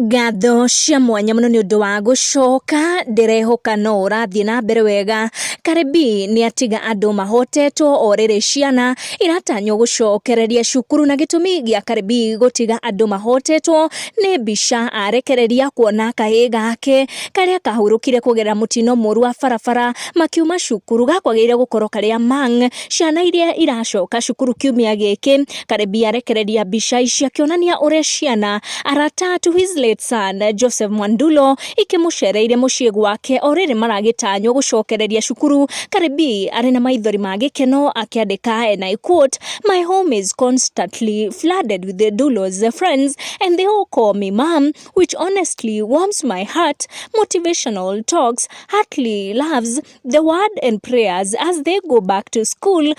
Ngatho cia mwanya mũno nĩ ũndũ wa gũcoka, ndĩrehoka no ũrathiĩ na mbere wega. Cardi B nĩ atiga andũ mahotetwo o rĩrĩ ciana iratanywo gũcokereria cukuru, na gĩtũmi gĩa Cardi B gũtiga andũ mahotetwo nĩ mbica arekereria kuona kahĩĩ gake karĩa kahurũkire kũgerera mũtino mũru wa barabara makiuma cukuru gakwagĩrĩire gũkorwo karĩ among ciana iria iracoka cukuru kiumia gĩkĩ. Cardi B arekereria mbica ici akĩonania ũrĩa ciana arata to his late son Joseph Mwandulo ikĩmũcereire mũciĩ gwake o rĩrĩ maragĩtanywo gũcokereria cukuru. Cardi B arĩ na maithori ma gĩkeno akĩandĩka, and I quote, "My home is constantly flooded with the Dulo's friends and they all call me mom, which honestly warms my heart. Motivational talks, heartily loves the word and prayers as they go back to school.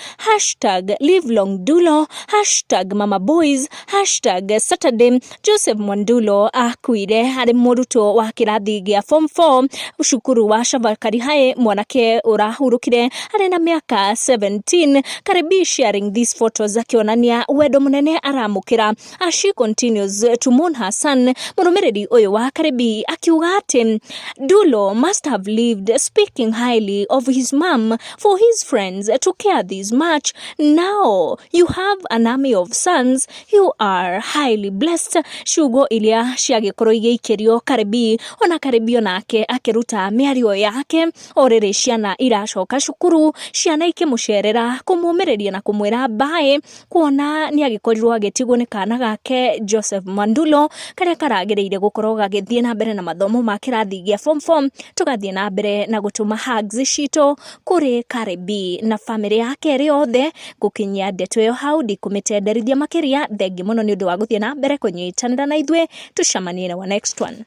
#LiveLongDulo, #MamaBoys, #Saturday." Joseph Mwandulo akuire arĩ mũrutwo wa kĩrathi gĩa form 4 cukuru wa Chavakali High, mwanake ũrahurũkire arĩ na mĩaka 17. Cardi B sharing these photos akĩonania wendo mũnene aramũkĩra as she continues to mourn her son. Mũrũmĩrĩri ũyũ wa Cardi B akiuga atĩ Dulo must have lived speaking highly of his mom for his friends to care this much. Now you have an army of sons. You are highly blessed. Ciugo iria ciagĩkorwo igĩikĩrio Cardi B, ona Cardi B onake akĩruta mĩario yake o rĩrĩ ciana iracoka cukuru, ciana ikĩmũcerera kũmũmĩrĩria na kũmwĩra mbaĩ, kuona nĩ agĩkorirwo agĩtigwo nĩ kana gake Joseph Mwandulo karĩa karagĩrĩire gũkorwo gagĩthiĩ na mbere na mathomo ma kĩrathi gĩa form 4. Tũgathiĩ na mbere na gũtũma hugs citũ kũrĩ Cardi B na famĩlĩ yake ĩrĩ yothe. Gũkinyia ndeto ĩyo hau, ndikũmĩtenderithia makĩria. Thengi mũno nĩ ũndũ wa gũthiĩ na mbere kũnyitanĩra na ithuĩ. Tũcemanie na wa next one.